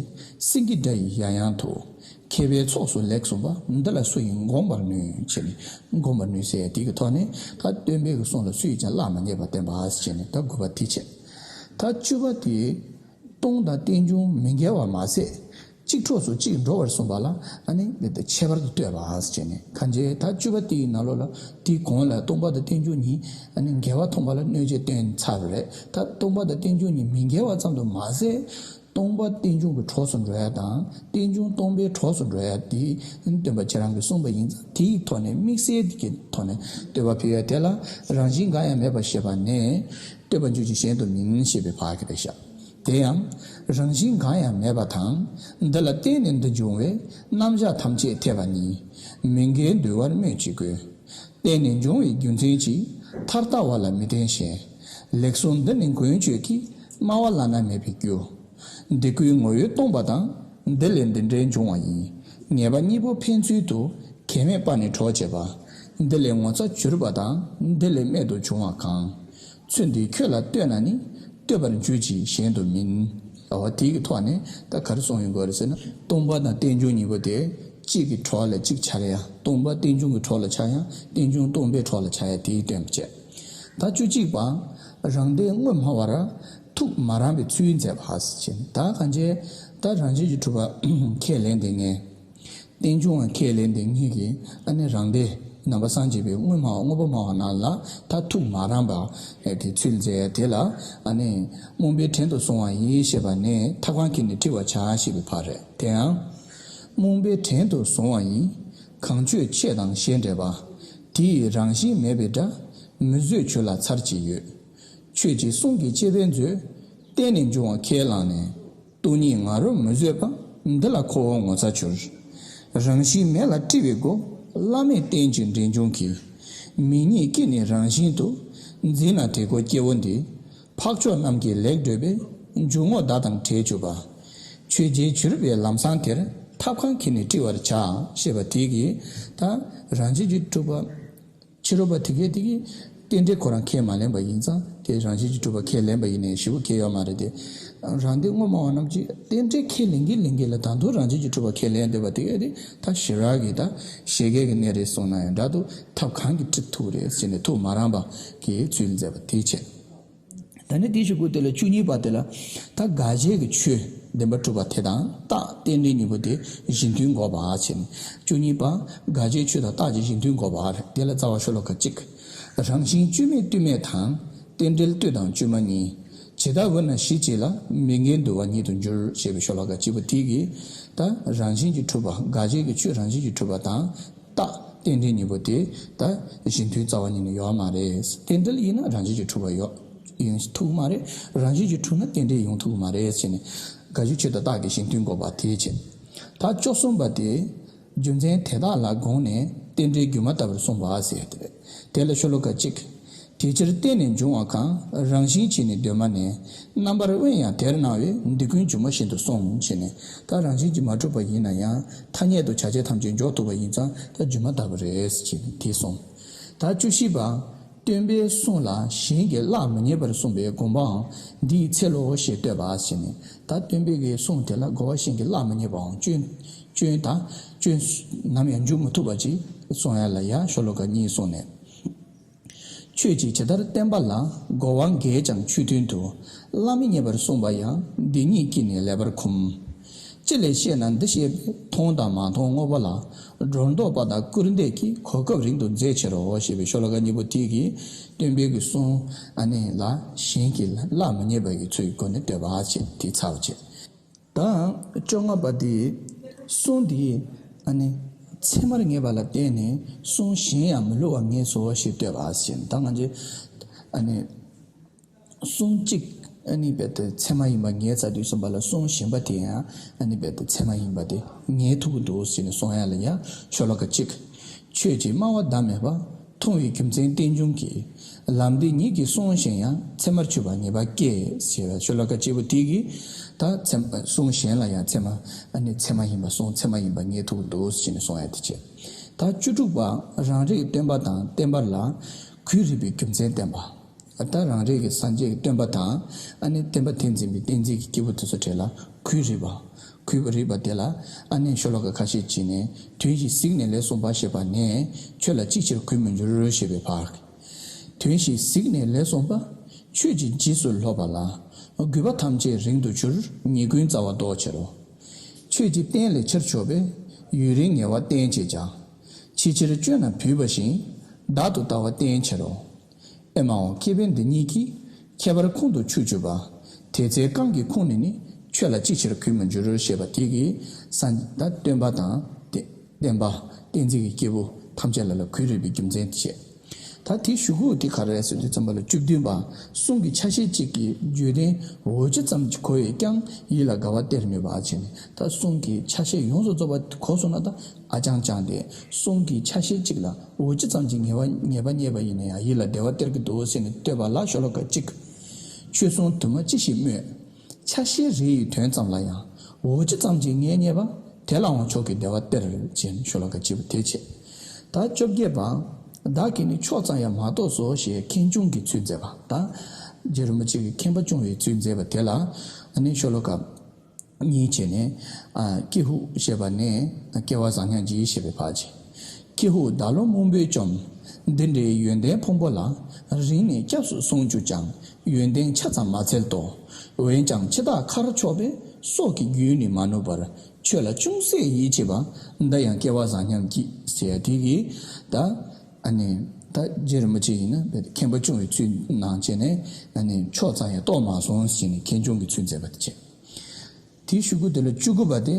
སེང་གེ་སྒྲ་ཡིས་ཡང་ཡང་དུ། མཁས་པའི་ཚོགས་སུ་ལེགས་གསུངས་པ། འདི་ལ་སུ་ཡིས་བསྒོམ་པར་ནུས། ཞེས་ནས་བསྒོམ་པར་ནུས་ཟེར་ཡ་དེ་གི་ཐོག་ནས་ད་སྟོན་པའི་གསུང་ལ་སུས་ཀྱང་གླགས་མི་རྙེད་པ་བསྟན་པ་ཟེར་ནས་ད་དགུ་པ་དེ་བྱས། ད་བཅུ་པ་དེ། སྟོང་དང་རྟེན་འབྱུང་མི་འགལ་བ་མ་ཟད། གཅིག་འཕྲོགས་སུ་གཅིག་འགྲོ་བར་གསུངས་པ་ལ་ཨ་ནི་ཁྱད་པར་དུ་བསྟོད་པ་ཟེར་ནས་གང་ཅི་ད་བཅུ་པ་དེའི་ནང་ལོགས་ལ་དེའི་གོང་ལ་སྟོང་པ་དང་རྟེན་འབྱུང་གཉིས་ཨ་ནི་འགལ་བ་མཐོང་པ་ལ་གནོད་བྱེད་བསྟན་ཚར་བ་རེད། ད་སྟོང་པ་དང་རྟེན་འབྱུང་གཉིས་མི་འགལ་བ་ཙམ་དུ་མ་ཟད། སྟོང་པ་རྟེན་འབྱུང་གི་གྲོགས་སུ་འགྲོ་ཡ་དང་རྟེན་འབྱུང་སྟོང་པའི་གྲོགས་སུ་འགྲོ་ཡ་དེ་སྟོན་པ་ཁྱེད་རང་གིས་གསུངས་པ་ཡིན་ཙང་དེའི་ཐོག་ནས་དམིགས་བསལ་གྱི་ཐོག་ནས་བསྟོད་པ་ཕུལ་ཡ་དེ་ལ་རང་བཞིན་འགའ་ཡང་མེད་པ་ཞེས་པ་ནས་བསྟོད་པ་འཇུག་ཅིང་གཞན་དུ་མིན་ཞེས་པའི་བར་གྱི་རེད་ཤག་དེ་ཡང་རང་བཞིན་གང་ཡང་མེད་པ་དང་། འདི་ལ་བརྟེན་ནས་འདི་འབྱུང་བའི་རྣམ་གཞག་ཐམས་ཅད་འཐད་པ་ཉིད་མི་འགལ་འདུལ་བར་སྨོས་ཅི་དགོས། བརྟེན་ནས་འབྱུང་བའི་རྒྱུ་མཚན་གྱིས་མཐར་ལྟ་བ་ལ་མི་བརྟེན་ཞིང་། ལེགས་གསུངས་འདི་ནི་མགོན་ཁྱོད་ཀྱིས་སྨྲ་བ་བླ་ན་མེད་པའི་རྒྱུ། འདི་ཀུན་ངོ་བོས་སྟོང་པ་དང་འདི་ལས་འདི་འདྲའི་འབྱུང་བ་ཡིན། ངེས་པ་གཉིས་པོ་འཕེན་ཚུལ་དུ་གེགས་མེད་པ་ནི་གྲོགས་བྱེད་པ། འདི་ལས་ངོ་ཚ་གྱུར་པ་དང་། འདི་ལས་རྨད་དུ་བྱུང་བ་གང་། ཚུལ་འདི་ཁྱོད་ལ་ལྟོས་ན་ནི། ལྟོས་པར་འགྱུར་གྱི་གཞན་དུ་མིན། འོ་དེ་གི་ཐོག་ནས་ད་ག་རེ་གསུངས་ཡོང་གི་རེད་ཟེར་ན། སྟོང་པ་དང་རྟེན་འབྱུང་གཉིས་པོ་དེ་གཅིག་གི་གྲོགས་ལ་གཅིག་འཆར་ཡ། སྟོང་པ་རྟེན་འབྱུང་གི་གྲོགས་ལ་འཆར་ཡ། རྟེན་འབྱུང་སྟོང་པའི་གྲོགས་ལ་འཆར་ཡ། དེའི་སྟོན་པ་བྱས། ད་བཅུ་གཅིག་པ། རང་སྡེ་དངོས་སྨྲ་བར། ཐུགས་མ་རངས་པའི་ཚུལ་མཛད་པ་ཟེར། ད་གང་བྱས། ད་རང་བཞིན་གྱིས་གྲུབ་པ་ཁས་ལེན་དེ་ངས། རྟེན་འབྱུང་བ་ཁས་ལེན་དེ་ངས་ཀྱིས་ཨ་ནི་རང་སྡེ་ནང་པ་སངས་རྒྱས་པའི་དངོས་སྨྲ་བ་དངོས་པོ་སྨྲ་བ་རྣམས་ལ་ད་ཐུགས་མ་རངས་པ་དེ་ཚུལ་མཛད་དེ་ལ། ཨ་ནི་རྨོངས་པའི་བྲན་དུ་སོང་བ་ཡིན་ཞེས་པ་ནས་ཐབས་གང་གིས་ནི་བཀྲི་བར་བྱ་ཞེས་པའི་བར་རེད། དེ་ཡང་། རྨོངས་པའི་བྲན་དུ་སོང་བ་ཡིན། གང་ཆོས་ཆེ་དང་ཞེས་འགྲེལ་པ། དེ་ཡི་རང་བཞིན་མེད་པའི་སྒྲ། མི་བཟོད་ཆོས་ལ་ཚར་གཅིག་ཡོད། ཆོས་ཀྱི་གསུང་གིས་གཅེས་པར་མཛོད། བརྟེན་ནས་འབྱུང་བ་ཁས་བླངས་ནས། སྟོང་ཉིད་ང་རོ་མི་བཟོད་པ། འདི་ལ་ཁོ་བོ་ངོ་ཚ་གྱུར། རང་བཞིན་མེད་ལ་བཀྲི་བའི་སྒོ། བླ་མེད་རྟེན་ཅིང་འབྲེལ་འབྱུང་གིས། མིག་གཉིས་ཀྱིས་ནི་རང་བཞིན་དུ། འཛིན་ན་བྲེལ་ཁོ་སྐྱེ་བོ་འདི། འཕགས་མཆོག་རྣམས་ཀྱིས་ལེགས་བགྲོད་པའི། འཇུག་ངོགས་བརྡ་དང་བྲལ་གྱུར་པ། ཆོས་རྗེས་གྱུར་པའི་ལམ་བཟང་དེར། ཐབས་གང་གིས་ནི་བཀྲི་བར་བྱ། ཞེས་པ་དེ་གིས་ད་རང་བཞིན་གྱིས་གྲུབ་པ། ཕྱི་རོལ་པ་དེ་གས་དེ་གིས་རྟེན་འབྲེལ་ཁོ་རང་ཁས་མ་ལེན་པ་ཡིན་ཙང་། དེ་རང་བཞིན་གྱིས་གྲུབ་པ་ཁས་ལེན་པ་ཡིན་ནའི་ཞེ་པོ་གལ་ཡོད་མ་རེད་དེ། རང་སྡེ་དངོས་སྨྲ་བ་རྣམས་ཀྱིས་རྟེན་འབྲེལ་ཁས་ལེན་གྱིན་ལེན་གྱིན་ལ་ད་དུང་རང་བཞིན་གྱིས་གྲུབ་པ་ཁས་ལེན་འདོད་པ་དེ་གས་དེ་ད་ཞི་རག་གི་ད་བཞད་གད་ཀྱི་གནས་རེད་གསུངས་ན་ཡང་འདྲ་འདུག་ཐབས་གང་གིས་བཀྲི་ཐུབ་རེད་ཟེར་ནས་ཐུགས་མ་རངས་པ་གི་ཚུལ་མཛད་པ་དེ་བྱས། ད་ནི་དེའི་གཞུག་གུ་དེ་ལ་བཅུ་གཉིས་པ་དེ་ལ། ད་དགག་བྱའི་གི་ཆོས་བདེན་པར་གྲུབ་པ་དེ་དང་རྟགས་རྟེན་འབྲེལ་གཉིས་པོ་དེ་གཞི་མཐུན་འགོག་པ་བྱས་ནས། བཅུ་གཉིས་པ། དགག་བྱའི་ཆོས་དང་རྟགས་ཀྱི་གཞི་མཐུན་འགོག་པ་རེད། དེ་ལ་རྩ་བ་ཤོ་ལོ་ཀ་གཅིག་རང་བཞིན་བཅོས་མིན་ལྟོས་མེད་དང་། རྟེན་འབྲེལ་ལྟོས་དང་བཅོས་མ་གཉིས། ཇི་ལྟ་བུ་ན་གཞི་གཅིག་ལ། མི་འགལ་འདུ་བ་ཉིད་དུ་འགྱུར། ཞེས་པའི་ཤོ་ལོ་ཀ་གཅིག་པོ་དེ་གིས། ད་རང་བཞིན་གྱིས་གྲུབ་པ། དགག་བྱའི་གི་ཆོས་རང་བཞིན་གྱིས་གྲུབ་པ་དང་། རྟགས་རྟེན་འབྲེལ་གཉིས་པོ་དེ་ད་གཞི་མཐུན་རྩ་བ་ཉིད་ནས་ཡོད་མ་རེད། རྟེན་འབྲེལ་ཡིན་ན་རང་བཞིན་གྱིས་གྲུབ་པ་ཡོད་ཡོང་ཐུབ་མ་རེད། རང་བཞིན་གྱིས་གྲུབ་ན་རྟེན་འབྲེལ་ཡོང་ཐུབ་མ་རེད་ཟེར་ནས། དགག་བྱའི་ཆོས་དང་རྟགས་ཀྱི་གཞི་མཐུན་འགོག་པ་དེའི་ཕྱིར། ད་བཅུ་གསུམ་པ་དེ། རྒྱུ་མཚན་དེ་དག་ལ་དགོངས་ནས་རྟེན་འབྲེལ་སྒྱུ་མ་ལྟ་བུར་གསུངས་པ་ཟེར་ཏེ་རེད། དེ་ལ་ཤོ་ལོ་ཀ་གཅིག་དེ་ཕྱིར་བརྟེན་ནས་འབྱུང་བ་གང་། རང་བཞིན་གྱིས་ནི་གདོད་མ་ནས། རྣམ་པར་དབེན་ཡང་དེར་སྣང་བས། འདི་ཀུན་སྒྱུ་མ་བཞིན་དུ་གསུངས། ཞེས་ནས། ད་རང་བཞིན་གྱིས་མ་གྲུབ་པ་ཡིན་ན་ཡང་ཐ་སྙད་དུ་བྱ་བྱེད་ཐམས་ཅད་འཇོག་ཐུབ་པ་ཡིན་ཙང་ད་སྒྱུ་མ་ལྟ་བུ་རེད་ཅེས་དེ་གསུངས། ད་བཅུ་བཞི་པ། སྟོན་པའི་གསུང་ལ་གཞན་གྱིས་གླགས་མི་རྙེད་པར་གསུངས་པའི་དགོངས་པའང་འདིའི་ཚད་ལོ་ཞེས་བསྟོད་པ་ཞེས་ནས། ད་སྟོན་པའི་གི་གསུང་དེ་ལ་གོ་བ་གཞན་གྱིས་གླགས་མི་རྙེད་པའང་སྐྱོན་སྐྱོན་དང་སྐྱོན་ནམ་ཡང་འཇུག་མི་ཐུབ་པ་ཅིག་གསུང་ཡ་ལ་ཡང་ཤོ་ལོ་ཀ་གཉིས་གསུངས་ནས། ཆོས་ཀྱི་ཇི་ལྟར་བསྟན་པ་ལ། གོ་བ་འགས་ཀྱང་ཆོས་མཐུན་དུ། གླགས་མི་རྙེད་པར་གསུངས་པ་ཡང་། འདི་ཉིད་ཀྱིས་ནི་ལེགས་པར་ཁུམས། ཅི་ལས་ཤེ་ན་འདི་ཤེས་པས། མཐོང་དང་མ་མཐོང་དངོས་པོ་ལ། སྒྲོ་འདོགས་པ་དང་སྐུར་འདེབས་ཀྱིས། གོ་སྐབས་རིང་དུ་མཛད་ཕྱིར་རོ། ཞེས་པའི་ཤོ་ལོ་ཀ་གཉིས་པོ་དེ་གིས་སྟོན་པའི་གི་གསུང་ཨ་ནི་ལ་གཞན་གྱིས་གླགས་མི་རྙེད་པ་ཡི་ཚུལ་གྱི་སྒོ་ནས་བསྟོད་པ་བྱས་དེ་ཚར་བ་བྱས། ད་བཅོ་ལྔ་པ་དེ། གསུང་དེ་ཨ་ནི་ཚད་མར་ངེས་པ་ལ་བརྟེན་ནས་གསུང་གཞན་ཡང་མི་བསླུ་བར་ངེས་སོ་ཞེས་བསྟོད་པ་ཞེས། ད་ང་ཚོས་ཨ་ནི་གསུང་གཅིག་ཨ་ནི་རྦད་དེ་ཚད་མ་ཡིན་པ་ངེས་ཚར་དུས་ཙམ་པ་ལ་གསུང་གཞན་པ་དེ་ཡང་ཨ་ནི་རྦད་དེ་ཚད་མ་ཡིན་པ་དེ་ངེས་ཐུབ་ཀྱི་འདུག་ཟེར་ནས་གསུང་ཡ་ལ་ཡང་ཤོ་ལོ་ཀ་གཅིག་ཆོས་ཀྱི་སྨྲ་བ་བརྡ་མེད་པ། མཐོང་བའི་རྒྱུ་མཚན་རྟེན་འབྱུང་གིས། ལམ་འདི་ཉིད་ཀྱིས་གསུངས་ཤིང་ཡང་། ཚད་མར་ཆུད་པ་ངེས་པ་སྐྱེ། ཞེས་པའི་ཤོ་ལོ་ཀ་གཅིག་པོ་དེ་གིས་ད་ཚད་མ་གསུང་གཞན་ལ་ཡང་ཚད་མ་ཨ་ནི་ཚད་མ་ཡིན་པ་གསུང་ཚད་མ་ཡིན་པ་ངེས་ཐུབ་འདུག་ཅེས་ནས་གསུང་ཡ་དེ་བྱས། ད་བཅུ་དྲུག་པ། རང་རིག་སྟོན་པ་དང་བསྟན་པ་ལ་གུས་རིགས་པའི་རྒྱུ་མཚན་བསྟན་པ། ད་རང་རིག་གི་སངས་རྒྱས་ཀྱི་སྟོན་པ་དང་ཨ་ནི་བསྟན་པ་དེ་འཛིན་པའི་བསྟན་འཛིན་གྱི་སྐྱེས་བུ་དེ་ཚོ་གྲས་ལ་གུས་རིགས་པ། གུས་པ་རིགས་པ་དེ་ལ་ཨ་ནི་ཤོ་ལོ་ཀ་ཁ་ཤས་ཅིག་ནས། དོན་བཞིན་གཟིགས་ནས་ལན་གསུངས་པ་ཞེས་པ་ནས། ཆོས་ལ་ཅིའི་ཕྱིར་གུས་མི་འགྱུར་ཞེས་པའི་བར། དོན་བཞིན་གཟིགས་ནས་ལན་གསུངས་པ། ཆོས་ཀྱི་རྗེས་སུ་སློབ་པ་ལ། གུས་པ་ཐམས་ཅད་རིང་དུ་གྱུར། ཉེས་ཀུན་རྩ་བ་ཟློག་ཕྱིར་རོ། ཆོས་ཀྱི་རྟེན་ལས་ཕྱིར་ཕྱོགས་པའི། ཡུན་རིང་ཉེ་བར་བསྟེན་བྱེད་ཀྱང་། ཕྱི་ཕྱིར་སྤྱོད་ན་བུད་པ་བཞིན། བདག་ཏུ་ལྟ་བ་བསྟེན་ཕྱིར་རོ། ཨེ་མའོ་ཁེ་ཕན་འདི་གཉིས་ཀྱིས། ཁྱད་པར་ཁོང་དུ་ཆུད་གྱུར་པ། དེ་ཚེ་རྐང་གི་ཁོང་ནས་ནི། ཆོས་ལ་ཅིའི་ཕྱིར་གུས་མི་འགྱུར་ཞེས་པ་དེ་གིས་སངས་རྒྱས་དང་སྟོན་པ་དང་བསྟན་པ་བསྟན་འཛིན་གྱི་སྐྱེས་བུ་ཐམས་ཅད་ལ་ལ་གུས་རིགས་པའི་རྒྱུ་མཚན་དེ་བྱས། ད་དེའི་གཞུག་གུ་དེ་ག་རེ་ཟེར་དུས་ཙམ་པ་ལ་བཅུ་བདུན་པ། གསུང་གི་ཆ་ཤས་གཅིག་གིས་བརྗོད་དོན་འོ་ཅི་ཙམ་གྱིས་གོ་བས་ཀྱང་ཡིད་ལ་དགའ་བ་སྟེར་ནུས་པ་བྱས་ནས། ད་གསུང་གི་ཆ་ཤས་ཡོངས་སུ་རྫོགས་པ་གོ་སོང་ན་ད་ཨ་ཅང་ཅང་དེ་གསུང་གི་ཆ་ཤས་གཅིག་ལ་འོ་ཅི་ཙམ་གྱིས་ངེས་པ་ངེས་པ་རྙེད་པ་ཡིན་ན་ཡང་ཡིད་ལ་བདེ་བ་སྟེར་གྱི་འདུག་ཟེར་ནས་བསྟོད་པ་ལ་ཤོ་ལོ་ཀ་གཅིག་ཆོས་གསུང་དུ་མ་ཅི་ཞིག་སྨོས། ཆ་ཤས་རེ་ཡི་དོན་ཙམ་ལ་ཡང་འོ་ཅི་ཙམ་གྱིས་ངེས་རྙེད་པ། དེ་ལའང་མཆོག་གི་བདེ་བ་སྟེར་ཅེས་ཤོ་ལོ་ཀ་གཅིག་པོ་དེ་བྱས། ད་བཅོ་བརྒྱད་པ། བདག་གིས་ནི་ཕྱོགས་ཙམ་ཡང་མ་རྟོགས་སོ་ཞེས་མཁས་སྐྱོང་གི་ཚུལ་མཛད་པ་དང་། རྗེ་རིན་པོ་ཆེ་གིས་མཁྱེན་པ་སྐྱོང་བའི་ཚུལ་མཛད་པ་དེ་ལ་ཨ་ནི་ཤོ་ལོ་ཀ་གཉིས་བྱས་ནས། ཨ། ཀྱི་ཧུ་ཞེས་པ་ནས་སྐལ་བ་བཟང་སྙམ་བགྱིད་ཞེས་པའི་བར་གྱི། ཀྱི་ཧུ་བདག་བློ་རྨོངས་པས་བཅོམ། འདི་འདྲའི་ཡོན་ཏན་ཕུང་པོ་ལ། རིང་ནས་སྐྱབས་སུ་སོང་གྱུར་ཀྱང་། ཡོན་ཏན་ཆ་ཙམ་མ་འཚལ་ཏོ། འོན་ཀྱང་འཆི་བདག་ཁར་ཕྱོགས་པས། སྲོག་གི་རྒྱུན་ནི་མ་ནུབ་པར། ཆོས་ལ་ཅུང་ཟད་ཡིད་ཆེས་པ། འདི་ཡང་སྐལ་བ་བཟང་སྙམ་བགྱིད་ཟེར་ཡ་དེ་གིས་ད། ཨ་ནི་ད་རྗེ་རིན་པོ་ཆེ་ཡིན་ན་མཁྱེན་པ་སྐྱོང་བའི་ཚུལ་གནང་བྱས་ནས། ཨ་ནི་ཕྱོགས་ཙམ་ཡང་རྟོགས་མ་སོང་ཟེར་ནས་མཁས་སྐྱོང་གི་ཚུལ་མཛད་པ་དེ་བྱས། དེའི་གཞུག་གུ་དེ་ལ་བཅུ་དགུ་པ་དེ།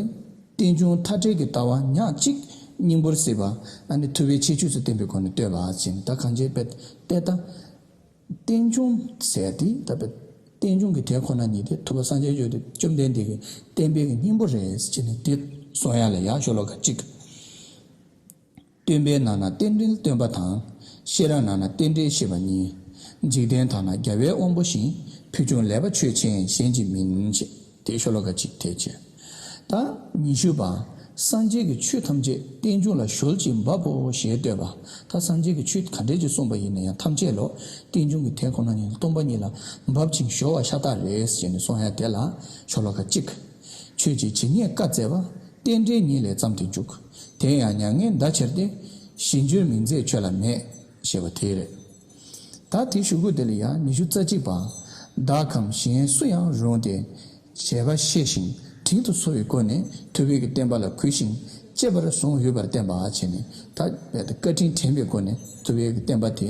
རྟེན་འབྱུང་མཐའ་བྲལ་གྱི་ལྟ་བ་ཉག་གཅིག་སྙིང་པོར་གཟིགས་པ། ཨ་ནི་ཐུབ་པའི་ཁྱད་ཆོས་སུ་བསྟན་པའི་སྒོ་ནས་བསྟོད་པ་ཟེར་ནས། ད་གང་བྱས་པས་ཏེ་ད། རྟེན་འབྱུང་ཟེར་དེ་ད་པའི་རྟེན་འབྱུང་གི་དེ་ཁོ་ན་ཉིད་དེ་ཐུབ་པ་སངས་རྒྱས་བཅོམ་ལྡན་འདས་ཀྱི་བསྟན་པའི་གི་སྙིང་པོ་རེད་ཟེར་ནས་དེ་གསུང་ཡ་ལ་ཡར་ཤོ་ལོ་ཀ་གཅིག། སྟོན་པའི་ནང་ན་རྟེན་འབྲེལ་སྟོན་པ་དང་། ཤེས་རབ་ནང་ན་རྟེན་འབྲེལ་ཤེས་པ་གཉིས། འཇིག་རྟེན་དག་ན་རྒྱལ་བའི་དབང་པོ་བཞིན། ཕུལ་བྱུང་ལེགས་པ་ཆོས་ཅན་གཞན་གྱིས་མིན་ཞེས། དེ་ཤོ་ལོ་ཀ་གཅིག་དེ་བྱས། ད་ཉི་ཤུ་པ། སངས་རྒྱས་ཀྱི་ཆོས་ཐམས་ཅད་རྟེན་འབྱུང་ལ་གཞོལ་ཅིང་འབབ་བོ་ཞེས་བསྟོད་པ། ད་སངས་རྒྱས་ཀྱི་ཆོས་ག་འདྲས་ཀྱིས་གསུངས་པ་ཡིན་ན་ཡང་ཐམས་ཅད་ལོ། རྟེན་འབྱུང་གི་དེ་ཁོ་ན་ཉིད་ལ་སྟོང་པ་ཉིད་ལ་འབབ་ཅིང་གཞོལ་བ་ཤ་སྟག་རེད་ཟེར་ནས་གསུང་ཡ་དེ་ལ་ཤོ་ལོ་ཀ་གཅིག། ཆོས་ཀྱི་ཇི་སྙེད་བཀའ་སྩལ་པ། རྟེན་འབྲེལ་ཉིད་ལས་བརྩམས་ཏེ་འཇུག། དེ་ཡང་མྱ་ངན་འདའ་ཕྱིར་ཏེ། གཞན་འགྱུར་མིང་མཛད་ཆོས་ལ་མེད། ཞེས་པ་དེ་རེད། ད་དེའི་གཞུག་གུ་དེ་ལ་ཡང་ཉི་ཤུ་རྩ་གཅིག་པ། བདག་གམ་གཞན་སུ་ཡང་རུང་སྟེ། བྱས་པ་ཤེས་ཤིང་དྲིན་དུ་གཟོ་བའི་སྒོ་ནས་ཐུབ་པའི་གི་བསྟན་པ་ལ་གུས་ཤིང་གཅེས་པར་བཟུང་འོས་པར་བསྟན་པ་བྱས་ནས། ད་རྦད་དེ་བཀའ་དྲིན་དྲན་པའི་སྒོ་ནས་ཐུབ་པའི་གི་བསྟན་པ་དེ་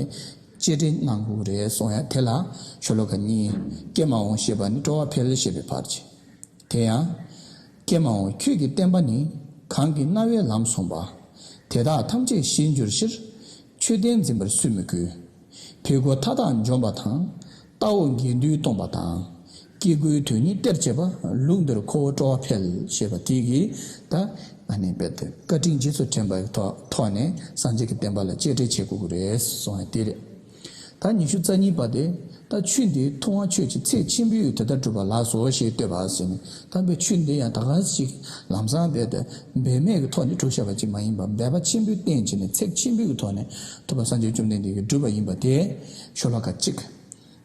གཅེས་སྤྲས་གནང་དགོས་རེད་གསུང་ཡ་དེ་ལ་ཤོ་ལོ་ཀ་གཉིས། ཀྱེ་མའོ་ཞེས་པ་ནི་སྤྲོ་བ་འཕེལ་ཞེས་པའི་བར་གྱི། དེ་ཡང་། ཀྱེ་མའོ་ཁྱོད་ཀྱི་བསྟན་པ་ནི། གང་གིས་རྣ་བས་ལམ་བཟུང་བ། དེ་དག་ཐམས་ཅད་ཞི་འགྱུར་ཕྱིར། ཆོས་བསྟན་འཛིན་པར་སུས་མི་གུས། ཕས་རྒོལ་མཐའ་དག་འཇོམས་པ་དང་། ལྟ་བ་དགེ་འདུན་སྟོང་པ་དང་། སྐྱེ་དགུའི་དོན་ཉིད་སྟེར་བྱེད་པ། ལུགས་འདིར་ཁོ་བོ་སྤྲོ་བ་འཕེལ། ཞེས་པ་དེ་གིས་ད་ཨ་ནི་རྦད་དེ་བཀའ་དྲིན་རྗེས་སུ་དྲན་པའི་ཐོག་ཐོག་ནས་སངས་རྒྱས་ཀྱི་བསྟན་པ་ལ་གཅེས་སྤྲས་བྱེད་དགོས་ཀྱི་རེད་གསུངས་ཡ་དེ་རེད། ད་ཉི་ཤུ་རྩ་གཉིས་པ་དེ། ད་ཆོས་འདི་ཐུབ་དབང་ཆོས་ཀྱི་ཚད་ཆེན་པོས་དེ་ལྟར་སྒྲུབ་པ་ལགས་སོ་ཞེས་བསྟོད་པ་ཟེར་ནས། ད་འབད་ཆོས་འདི་ཡང་ད་ག་ཞིག་ལམ་སང་འབད་དེ་འབད་མེད་ཀྱི་ཐོག་ནས་སྒྲུབ་བཞག་པ་ཅིག་མ་ཡིན་པར་འབད་པ་ཆེན་པོས་བསྟེན་བྱས་ནས་ཚད་ཆེན་པོའི་གི་ཐོག་ནས་ཐུབ་པ་སངས་རྒྱས་བཅོམ་ལྡན་འདས་ཀྱིས་བསྒྲུབས་པ་ཡིན་པ་དེ་ཤོ་ལོ་ཀ་གཅིག།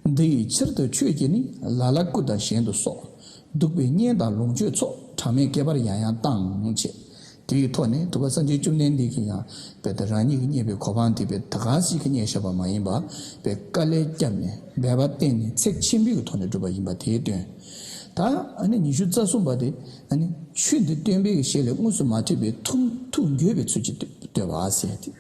འདི་ཡི་ཕྱིར་དུ་ཁྱོད་ཀྱིས་ནི། ལ་ལ་སྐུ་དང་གཞན་དུ་སོགས། གདུག་པའི་གཉེན་དང་ལོངས་སྤྱོད་ཚོགས། གྲངས་མེད་བསྐལ་པར་ཡང་ཡང་བཏང་། ཅེས། དེའི་ཐོག་ནས་ཐུབ་པ་སངས་རྒྱས་བཅོམ་ལྡན་འདས་ཀྱིས་ཡང་རྦད་དེ་རང་ཉིད་ཀྱིས་རྙེད་པའི་གོ་འཕང་དེ་རྦད་ད་ག་ཞིག་གིས་རྙེད་བཞག་པ་མ་ཡིན་པར། རྦད་དཀའ་ལས་བརྒྱབ་ནས་འབད་པ་བསྟེན་ནས་ཚད་ཆེན་པོའི་གི་ཐོག་ནས་བསྒྲུབས་པ་ཡིན་པ་དེའི་དོན། ད་ཨ་ནི་ཉི་ཤུ་རྩ་གསུམ་པ་དེ། ཨ་ནི་ཆོས་འདི་སྟོན་པའི་གི་ཞལ་ལས་དངོས་སུ་མ་ཐོས་པའི་ཐུགས་ཐུགས་འགྱོད་པའི་ཚུལ་གྱིས་བསྟོད་པ་ཟེར་ཏེ།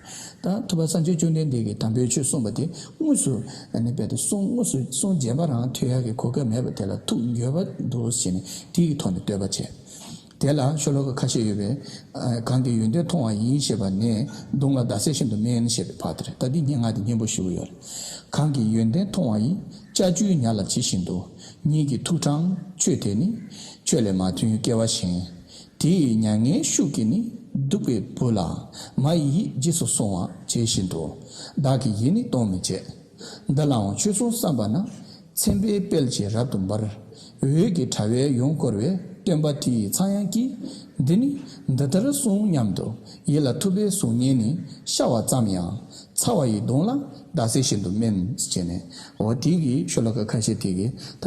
ད་ཐུབ་པ་སངས་རྒྱས་བཅོམ་ལྡན་འདས་ཀྱིས་དམ་པའི་ཆོས་གསུངས་པ་དེ་དངོས་སུ་ཨ་ནི་རྦད་དེ་གསུང་དངོས་སུ་གསུང་རྗེས་མ་རང་ཐོས་ཡག་གི་གོ་སྐབས་མེད་པ་དེ་ལ་ཐུགས་འགྱོད་པ་འདུག་ཟེར་ནས་དེའི་ཐོག་ནས་བསྟོད་པ་བྱས། དེ་ལ་ཤོ་ལོ་ཀ་ཁ་ཤས་ཡོད་པས། ཨ། གང་གིས་ཡོན་ཏན་མཐོང་བ་ཡིན་ཞེས་པ་ནས་གདོང་ལ་ཟླ་ཟེར་བཞིན་དུ་དམན་ཞེས་པའི་བར་དེ་རེད། ད་འདི་སྙན་ངག་དེ་སྙན་པོ་ཞེ་པོ་ཡོད་རེད། གང་གིས་ཡོན་ཏན་མཐོང་བ་ཡིན། ལྕགས་ཀྱུའི་ཉ་ལ་ཇི་བཞིན་དུ། ཉིད་ཀྱི་ཐུགས་དྲངས་ཆོས་དེ་ནི། ཆོས་ལས་མ་ཐོན་སྐྱེ་བ་གཞན། དེ་ཡི་མྱ་ངན་ཤུགས་ཀྱིས་ནི། གདུག་པའི་བུ་ལ་མ་ཡི་ཡིད་རྗེས་སུ་སོང་བ་ཇི་བཞིན་དུ། བདག་གི་ཡིད་ནི་གཏོང་མི་བྱེད། འདི་ལའང་ཆོས་གསུངས་བསམ་པ་ན། མཚན་དཔེའི་དཔལ་གྱིས་རབ་ཏུ་འབར། འོད་ཀྱི་དྲ་བས་ཡོངས་བསྐོར་བའི། སྟོན་པ་དེ་ཡི་ཚངས་དབྱངས་ཀྱིས། འདི་ནི་འདི་ལྟར་གསུངས་སྙམ་དུ། ཡིད་ལ་ཐུབ་པའི་གཟུགས་བརྙན་ནི། ཤར་བ་ཙམ་ཡང་ཚ་བ་ཡི་གདོང་ལ་ཟླ་ཟེར་བཞིན་དུ་དམན། ཅེས་ནས། འོ་དེ་གི་ཤོ་ལོ་ཀ་ཁ་ཤས་དེ་གི་ད་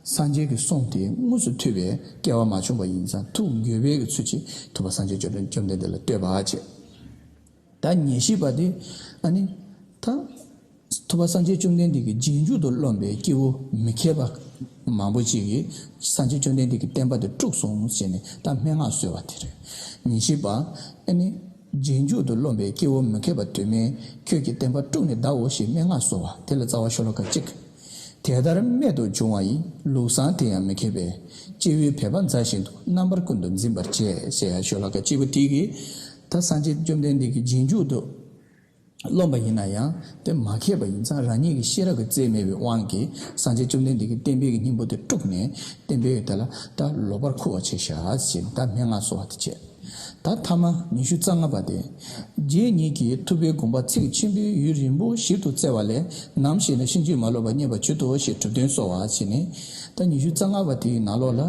སངས་རྒྱས་ཀྱི་གསུང་དེ་དངོས་སུ་ཐོས་པའི་སྐལ་བ་མ་བྱུང་བ་ཡིན་ཙང་ཐུགས་འགྱོད་པའི་གི་ཚུལ་གྱིས་ཐུབ་པ་སངས་རྒྱས་བཅོམ་ལྡན་འདས་ལ་བསྟོད་པ་བྱས། ད་ཉེར་བཞི་པ་དེ་ཨ་ནི་ད་ཐུབ་པ་སངས་རྒྱས་བཅོམ་ལྡན་འདས་ཀྱི་རྗེས་འཇུག་ཏུ་རློམ་པའི་སྐྱེ་བོ་མི་མཁས་པ་མང་པོ་ཅིག་གིས་སངས་རྒྱས་བཅོམ་ལྡན་འདས་ཀྱི་བསྟན་པ་དེ་དཀྲུགས་སོང་ཟེར་ནས་ད་སྨྲེ་སྔགས་གསོལ་བ་དེ་རེད། ཉེར་བཞི་པ། ཨ་ནི་རྗེས་འཇུག་ཏུ་རློམ་པའི་སྐྱེ་བོ་མི་མཁས་པ་དུ་མས་ཁྱོད་ཀྱི་བསྟན་པ་དཀྲུགས་ནས་གདའོ་ཞེས་སྨྲེ་སྔགས་གསོལ་བ་དེ་ལ་རྩ་བ་ཤོ་ལོ་ཀ་གཅིག། དེ་ལྟར་རྨད་དུ་བྱུང་བ་ཡི། ལུགས་བཟང་དེ་ཡང་མི་མཁས་པས། སྐྱེ་བོའི་འབད་པ་མཛའ་བཞིན་དུ། རྣམ་པར་ཀུན་ཏུ་འཛིན་པར་བྱེད། ཟེར་ཡ་ཤོ་ལོ་ཀ་གཅིག་པོ་དེ་གིས་ད་སངས་རྒྱས་བཅོམ་ལྡན་འདས་ཀྱི་རྗེས་འཇུག་ཏུ་རློམ་པ་ཡིན་ན་ཡང་དེ་མ་མཁས་པ་ཡིན་ཙང་རང་ཉིད་ཀྱི་ཤེས་རབ་ཀྱི་རྩལ་མེད་པའི་དབང་གིས་སངས་རྒྱས་བཅོམ་ལྡན་འདས་ཀྱི་བསྟན་པའི་གི་སྙིང་པོ་དེ་དཀྲུགས་ནས་བསྟན་པའི་དེ་ལ་ད་ལོག་པར་ཁུ་བ་བྱས་ཤག་ཟེར་ནས་ད་སྨྲེ་སྔགས་གསོལ་བ་དེ་བྱས། ད་ཐ་མ་ཉི་ཤུ་རྩ་ལྔ་པ་དེ། རྗེ་ཉིད་ཀྱིས་ཐུབ་པའི་དགོངས་པ་ཚིག་ཆེན་པོའི་ཡུན་རིང་པོ་ཞིབ་ཏུ་བཙལ་བ་ལས་ནམ་ཞིག་ན་ཕྱིན་ཅི་མ་ལོག་པར་རྙེད་པར་གྱུར་ཏོ་ཞེས་གྲུབ་དོན་གསོལ་བ་བྱས་ནས། ད་ཉི་ཤུ་རྩ་ལྔ་པ་དེའི་ནང་ལོགས་ལ།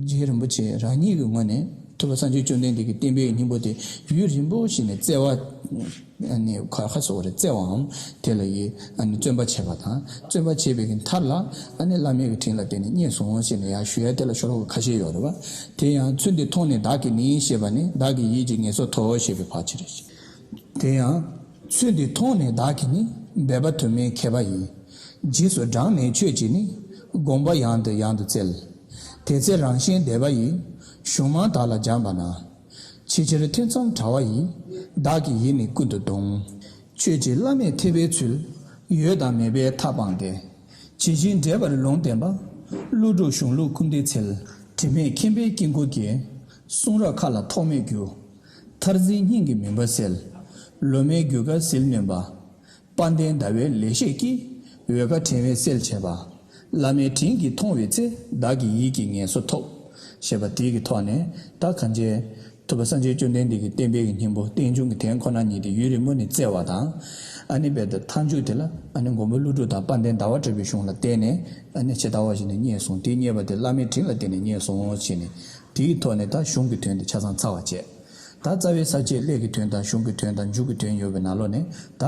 རྗེ་རིན་པོ་ཆེ་རང་ཉིད་ཀྱི་ངོས་ནས་ཐུབ་པ་སངས་རྒྱས་བཅོམ་ལྡན་འདས་ཀྱི་བསྟན་པའི་སྙིང་པོ་དེ་ཡུན་རིང་པོ་ཞིག་ནས་བཙལ་བ། ཨ་ནི་ག་རེ་ཟེར་དགོས་རེད། བརྩེ་བའམ་དེ་ལ་ཡི་ཨ་ནི་བརྩོན་པ་བྱས་པ་དང་། བརྩོན་པ་བྱས་པའི་གི་མཐར་ལ་ཨ་ནི་བླ་མའི་གི་དྲིན་ལ་བརྟེན་ནས་རྙེད་སོང་ཞེས་ནས་ཡར་ཞུ་ཡ་དེ་ལ་ཤོ་ལོ་ཀ་ཁ་ཤས་ཡོད་རེད་པ། དེ་ཡང་ཚུལ་འདི་མཐོང་ནས་བདག་གིས་ནི་ཞེས་པ་ནི་བདག་གི་ཡིད་ཀྱི་ངལ་གསོ་ཐོབ་ཞེས་པའི་བར་ཆད་རེད། དེ་ཡང་ཚུལ་འདི་མཐོང་ནས་བདག་གིས་ནི། འབད་པ་དུ་མའི་མཁས་པ་ཡིས། རྗེས་སུ་འབྲངས་ནས་ཆོས་ཀྱི་ནི། དགོངས་པ་ཡང་དུ་ཡང་དུ་བཙལ། དེ་ཚེ་རང་གཞན་བདེ་བ་ཡི། གཞུང་མང་དག་ལ་སྦྱངས་པ་ན། ཆེས་ཆེར་ཐུན་མཚམས་བྲལ་བ་ཡི། བདག་གི་ཡིད་ནི་ཀུན་ཏུ་གདུང་། ཆོས་ཀྱི་བླ་མེད་ཐེག་པའི་ཚུལ། ཡོད་དང་མེད་པའི་མཐའ་སྤངས་ཏེ། ཇི་བཞིན་འབྲེལ་བར་ལུང་བསྟན་པ། ཀླུ་སྒྲུབ་གཞུང་ལུགས་ཀུན་བདེའི་ཚལ། དྲི་མེད་མཁྱེན་པའི་དཀྱིལ་འཁོར་གྱི། གསུང་རབ་མཁའ་ལ་ཐོགས་མེད་རྒྱུ། མཐར་འཛིན་སྙིང་གི་མུན་པ་སེལ། ལོ་མའི་རྒྱུ་སྐར་ཟིལ་གནོན་པ། དཔལ་ལྡན་ཟླ་བའི་ལེགས་བཤད་ཀྱིས། འོད་དཀར་ཕྲེང་བས་གསལ་བྱས་པ། བླ་མའི་དྲིན་གྱིས་མཐོང་བའི་ཚེ། བདག་གི་ཡིད་ཀྱི་ངལ་གསོ་ཐོབ། ཞེས་པ་དེའི་གི་ཐོག་ནས་ད་གང་བྱས། ཐུབ་པ་སངས་རྒྱས་བཅོམ་ལྡན་འདས་ཀྱི་བསྟན་པའི་གི་སྙིང་པོ་རྟེན་འབྱུང་གི་དོན་ཁོ་ན་ཉིད་དེ་ཡུན་རིང་པོ་ནས་བཙལ་བ་དང་། ཨ་ནི་རྦད་དེ་མཐའ་མཇུག་དེ་ལ་ཨ་ནི་མགོན་པོ་ཀླུ་སྒྲུབ་དང་དཔལ་ལྡན་ཟླ་བ་གྲགས་པའི་གཞུང་ལ་བརྟེན་ནས་ཨ་ནི་ཇི་ལྟ་བ་བཞིན་དུ་རྙེད་སོང་། དེ་རྙེད་པ་དེ་བླ་མའི་དྲིན་ལ་བརྟེན་ནས་རྙེད་སོང་ཞེས་ནས། དེའི་ཐོག་ནས་ད་གཞུང་གི་དོན་དེ་ཆ་ཚང་ཚར་བ་བྱས། ད་རྩ་བའི་ས་བཅད་སླད་ཀྱི་དོན་དང་གཞུང་གི་དོན་དང་མཇུག་གི་དོན་ཡོད་པའི་ནང་ལོགས་ནས། ད་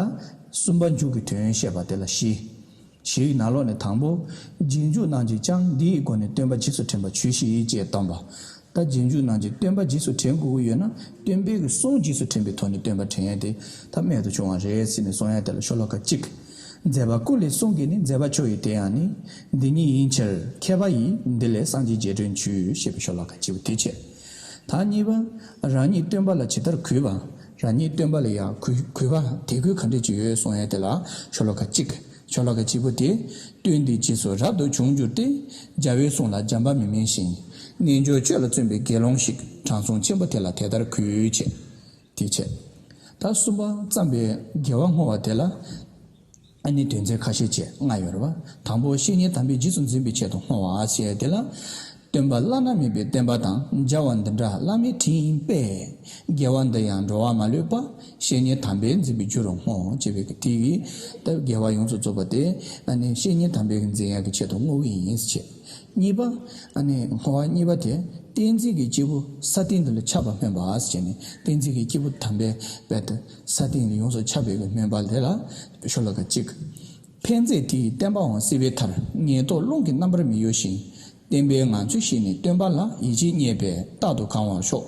གསུམ་པ་མཇུག་གི་དོན་བཤད་པ་དེ་ལ་བཞི། བཞིའི་ནང་ལོགས་ནས་དང་པོ། རྗེས་འཇུག་རྣམས་ཀྱིས་ཀྱང་འདི་ཡི་སྒོ་ནས་སྟོན་པ་རྗེས་སུ་དྲན་པ་བྱོས་ཤིག་ཅེས་བསྟན་པ། ད་རྗེས་འཇུག་རྣམས་ཀྱིས་སྟོན་པ་རྗེས་སུ་དྲན་དགོས་ཀྱི་ཡོད་ན། སྟོན་པའི་གི་གསུང་རྗེས་སུ་དྲན་པའི་ཐོག་ནས་སྟོན་པ་དྲན་ཡ་དེ་ད་རྨད་དུ་བྱུང་བ་རེད་ཟེར་ནས་གསུང་ཡ་དེ་ལ་ཤོ་ལོ་ཀ་གཅིག། མཛད་པ་ཀུན་ལས་གསུང་གིས་ནི། མཛད་པ་ཆོས་ཡི་དེ་ཡང་ནི། འདི་ཉིད་ཡིན་ཕྱིར་མཁས་པ་ཡིས། འདི་ལས་སངས་རྒྱས་རྗེས་དྲན་བྱོས། ཞེས་པའི་ཤོ་ལོ་ཀ་གཅིག་པོ་དེ་བྱས། ད་གཉིས་པ། རང་ཉིད་སྟོན་པ་ལ་ཇི་ལྟར་གུས་པ། རང་ཉིད་སྟོན་པ་ལ་ཡང་གུས་གུས་པ་དད་གུས་ག་འདྲས་ཅིག་ཡོད་གསུང་ཡ་དེ་ལ་ཤོ་ལོ་ཀ་གཅིག། ཤོ་ལོ་ཀ་གཅིག་པོ་དེ། སྟོན་འདི་རྗེས་སུ་རབ་ཏུ་བྱུང་གྱུར་ཏེ། རྒྱལ་བའི་གསུང་ལ་འགྱམ་པ་མི་སྨྲ་ཞིང་། རྣལ་འབྱོར་སྤྱོད་ལ་བརྩོན་པའི་དགེ་སློང་ཞིག། དྲང་སྲོང་ཆེན་པོ་དེ་ལ་དེ་ལྟར་གུས་བྱེད། དེ་བྱས། ད་གསུམ་པ་བརྩམས་པའི་དགེ་བ་བསྔོ་བ་དེ་ལ། ཨ་ནི་དོན་ཚན་ཁ་ཤས་བཅས་ལྔ་ཡོད་རེད་པ། དང་པོ་བཤེས་གཉེན་དམ་པས་རྗེས་སུ་འཛིན་པའི་ཆེད་དུ་བསྔོ་བ་ཞེས་དེ་ལ། སྟོན་པ་བླ་ན་མེད་པའི་བསྟན་པ་དང་མཇལ་བ་འདི་འདྲ་བླ་མའི་དྲིན་ཡིན་པས། དགེ་བ་འདི་ཡང་འགྲོ་བ་མ་ལུས་པ། བཤེས་གཉེན་དམ་པས་འཛིན་པའི་རྒྱུ་རུ་བསྔོ། ཅེས་པའི་དེ་ཡིས་ད་དགེ་བ་ཡོངས་སུ་རྫོགས་པ་དེ། ཨ་ནི་བཤེས་གཉེན་དམ་པས་འཛིན་ཡག་གི་ཆེད་དུ་བསྔོ་གི་ཡིན་ཞེས། གཉིས་པ། ཨ་ནི་བསྔོ་བ་གཉིས་པ་དེ། བསྟན་འཛིན་གྱི་སྐྱེས་བུ་ས་སྟེང་འདི་ལ་ཁྱབ་པ་སྨོན་པ་ཞེས་ནས། བསྟན་འཛིན་གྱི་སྐྱེས་བུ་དམ་པས་རྦད་དེ་ས་སྟེང་ལ་ཡོངས་སུ་ཁྱབ་པའི་སྨོན་པ་དེ་ལ་ཤོ་ལོ་ཀ་གཅིག། ཕན་མཛད་དེ་ཡི་བསྟན་པའང་བསིལ་བའི་མཐར། ངན་རྟོག་རླུང་གིས་རྣམ་པར་མི་གཡོ་ཞིང་། བསྟན་པའི་ངང་ཚུལ་ཤེས་ནས་སྟོན་པ་ལ། ཡིད་ཆེས་རྙེད་པས་རྟག་ཏུ་གང་བར་ཤོག།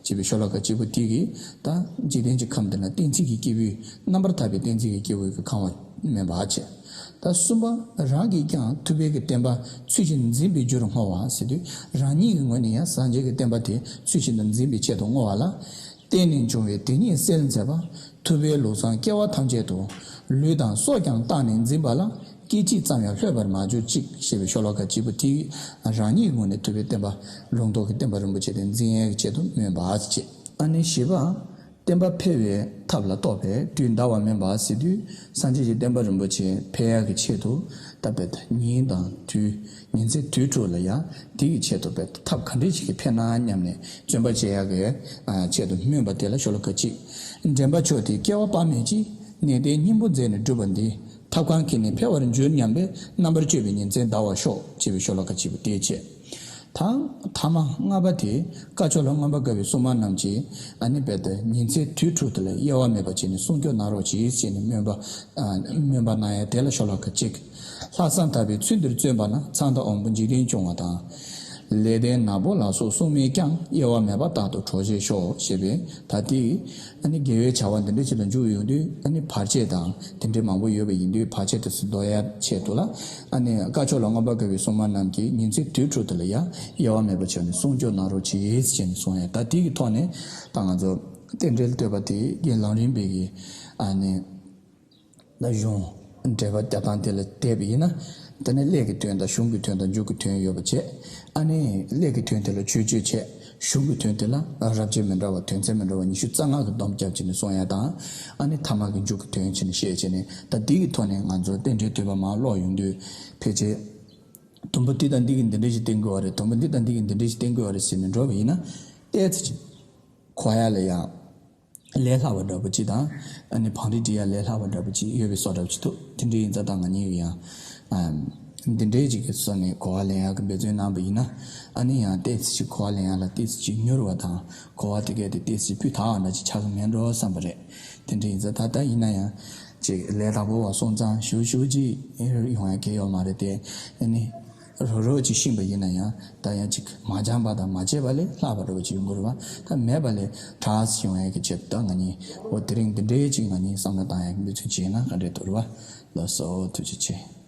ཅེས་པའི་ཤོ་ལོ་ཀ་གཅིག་པོ་དེ་གིས་ད་འཇིག་རྟེན་གྱི་ཁམས་འདི་ན་བསྟན་འཛིན་གྱི་སྐྱེས་བུའི། རྣམ་པར་ཐར་པའི་བསྟན་འཛིན་གྱི་སྐྱེས་བུ་གི་གང་བ་སྨོན་པ་བྱས། ད་གསུམ་པ། རང་གིས་ཀྱང་ཐུབ་པའི་གི་བསྟན་པ་ཚུལ་བཞིན་འཛིན་པའི་རྒྱུར་བསྔོ་བ་ཟེར་དུས། རང་ཉིད་ཀྱི་ངོས་ནས་ཡང་སངས་རྒྱས་ཀྱི་བསྟན་པ་དེ་ཚུལ་བཞིན་དུ་འཛིན་པའི་ཆེད་དུ་བསྔོ་བ་ལ། བརྟེན་ནས་འབྱུང་བའི་དེ་ཉིད་གསལ་མཛད་པ། ཐུབ་པའི་ལུགས་བཟང་སྐྱེ་བ་ཐམས་ཅད་དུ། ལུས་དང་སྲོག་ཀྱང་བཏང་ནས་འཛིན་པ་ལ། སྐད་ཅིག་ཙམ་ཡང་ལྷོད་པར་མ་གྱུར་ཅིག། ཞེས་པའི་ཤོ་ལོ་ཀ་གཅིག་པོ་དེ། རང་ཉིད་ཀྱི་ངོས་ནས་ཐུབ་པའི་བསྟན་པ། ལུང་རྟོགས་ཀྱི་བསྟན་པ་རིན་པོ་ཆེ་དེ་འཛིན་ཡས་ཀྱི་ཆེད་དུ་སྨོན་པ་ཞེས། ཨ་ནི་བཞི་པ། བསྟན་པ་འཕེལ་བའི་ཐབས་ལ་རྟོགས་པས་དུས་འདའ་བ་མིན་པ་ཟེར་དུས། སངས་རྒྱས་ཀྱི་བསྟན་པ་རིན་པོ་ཆེ་འཕེལ་ཡག་གི་ཆེད་དུ། ད་རྦད་དེ་ཉིན་དང་དུས། ཉིན་མཚན་དུས་དྲུག་ལ་ཡང་དེ་གི་ཆེད་དུ་རྦད་དེ་ཐབས་ག་འདྲ་ཞིག་གིས་འཕེལ་ན་སྙམ་ནས་བརྩོན་པ་བྱེད་ཡག་གི་ཨ་ཆེད་དུ་སྨོན་པ་དེ་ལ་ཤོ་ལོ་ཀ་གཅིག། འདྲེན་པ་མཆོག་དེས་སྐྱེ་བ་དཔག་མེད་ཀྱི། གནས་བརྟན་སྙིང་པོ་མཛད་ནས་བསྒྲུབས་པ་འདི། ཐབས་གང་གིས་ནི་འཕེལ་བར་འགྱུར་སྙམ་པའི། རྣམ་པར་དཔྱོད་པའི་ཉིན་མཚན་འདའ་བར་ཤོག། ཅེས་པའི་ཤོ་ལོ་ཀ་གཅིག་པོ་དེ་བྱས། ཐ་ཐ་མ་ལྔ་པ་དེ། བཀའ་ཕྱོགས་ལ་མངོན་པར་དགའ་བའི་སྲུང་མ་རྣམས་ཀྱིས། ཨ་ནི་རྦད་དེ་ཉིན་མཚན་དུས་དྲུག་དེ་ལ་དབྱེ་བ་མེད་པར་བྱས་ནས་སྲུང་སྐྱོབ་གནང་རོགས་གྱིས་ཞེས་ནས་སྨོན་པ། ཨ་སྨོན་པ་གནང་ཡ་དེ་ལ་ཤོ་ལོ་ཀ་གཅིག། ལྷག་བསམ་དག་པའི་ཚུལ་འདིར་བརྩོན་པ་ན། མཚམས་དང་དབང་པོ་འཇིག་རྟེན་སྐྱོང་བ་དང་། ལེགས་ལྡན་ནག་པོ་ལ་སོགས་སྲུང་མས་ཀྱང་། དབྱེ་བ་མེད་པར་རྟག་ཏུ་གྲོགས་བྱེད་ཤོག། ཞེས་པས་ད་དེ། ཨ་ནི་དགེ་བའི་བྱ་བ་འདི་འདྲ་ཞིག་ལ་འཇུག་ཡོང་དུས། ཨ་ནི་བར་ཆད་དང་དེ་འདྲའི་མང་པོ་ཡོད་པ་ཡིན་དུས། བར་ཆད་དེ་ཚོ་ཟློག་ཡ་ཆེད་དུ་ལ། ཨ་ནི་བཀའ་ཕྱོགས་ལ་མངོན་པར་དགའ་བའི་སྲུང་མ་རྣམས་ཀྱིས་ཉིན་མཚན་དུས་དྲུག་དེ་ལ་ཡང་དབྱེ་བ་མེད་པར་བྱས་ནས་སྲུང་སྐྱོབ་གནང་རོགས་གྱིས་ཞེས་ནས་གསུངས་ཡ། ད་དེ་གི་ཐོག་ནས་ད་ང་ཚོ་རྟེན་འབྲེལ་བསྟོད་པ་དེ་རྒན་ལམ་རིམ་པའི་གི་ཨ་ནི། ད་གཞུང་འགྲེལ་པ་རྒྱག་སྟངས་དེ་ལ་བལྟས་པ་ཡིན་ན། དེ་ནས་སླད་ཀྱི་དོན་དང་གཞུང་གི་དོན་དང་མཇུག་གི་དོན་ཡོད་པ་བྱས། ཨ་ནི་སླད་ཀྱི་དོན་དེ་ལ་མཆོད་བརྗོད་བྱས། གཞུང་གི་དོན་དེ་ལ་རབ་བྱེད་མི་འདྲ་བ་དོན་ཚན་མི་འདྲ་བ་ཉི་ཤུ་རྩ་ལྔ་གི་སྡོམ་བརྒྱབ་བྱས་ནས་གསུང་ཡ་དང་། ཨ་ནི་ཐ་མ་གི་མཇུག་གི་དོན་བྱས་ནས་བཤད་བྱས་ནས། ད་འདི་གི་ཐོག་ནས་ང་ཚོ་རྟེན་འབྲེལ་བསྟོད་པ་མར་ཀློག་ཡོང་དུས། ཕལ་ཆེར་དུམ་བུ་འདི་དང་འདི་གིས་འདི་འདྲ་ཞིག་བསྟན་དགོས་པ་རེད། དུམ་བུ་འདི་དང་འདི་གིས་འདི་འདྲ་ཞིག་བསྟན་དགོས་པ་རེད་ཟེར་ནས་འགྲོ་བ་ཡིན་ན། ཏོག་ཙམ་ཅིག་གོ་ཡ་ལ་ཡང་ལས་སླ་བ་འདྲ་པོ་ཅིག་དང་། ཨ་ནི་བང་རིམ་སྒྲིག་ཡ་ལས་སླ་བ་འདྲ་པོ་ཅིག་ཡོད་པའི་བཟོ་འདྲ་པོ་ཅིག་འདུག། དེ་འདྲ་ཡིན་ཙང་ད་ང་གཉིས་ཀྱིས་ཡང་། ཨ། འདི་འདྲའི་ཅིག་གི་བཟོ་ནས་གོ་བ་ལེན་ཡག་གི་འབད་བརྩོན་གནང་པ་ཡིན་ན། ཨ་ནི་ཡང་ཏོག་ཙམ་ཅིག་གོ་བ་ལེན་ཡག་ལ་ཏོག་ཙམ་ཅིག་མྱུར་བ་དང་། གོ་བ་དེ་གས་དེ་ཏོག་ཙམ་ཅིག་སྤུས་དག་པ་འདྲ་ཅིག་ཆགས་ཀྱི་མེད་འགྲོ་བསམ་པ་རེད། དེ་འདྲ་ཡིན་ཙང་ད་ལྟ་ཡིན་ན་ཡང་ཅིག་ལས་སླ་པོ་བ་སོང་ཙང་ཞུ་ཞུ་ཅིག་ཡོང་ཡ་གལ་ཡོད་མ་རེད་དེ། ཨ་ནི་རོ་རོ་ཅིག་ཤེས་པ་ཡིན་ན་ཡང་ད་ཡང་ཅིག་མ་སྦྱངས་པ་དང་མ་བྱས་པ་ལས་ལྷག་པ་འདྲ་བོ་ཅིག་ཡོང་གི་རེད་བ། ད་མེད་པ་ལས་དྲག་ཡོང་ཡ་གི་ཆེད་དུ་ད་ང་གཉིས་འོ་དེ་རིང་འདི་འདྲའི་ཅིག་ང་གཉིས་བསམ་བློ་བཏང་ཡ་གི་འབད་བརྩོན་བྱས་ན་ག་འདྲས་འདུག་རེད་བ། ལགས་སོ། ཐུགས་རྗེ་ཆེ།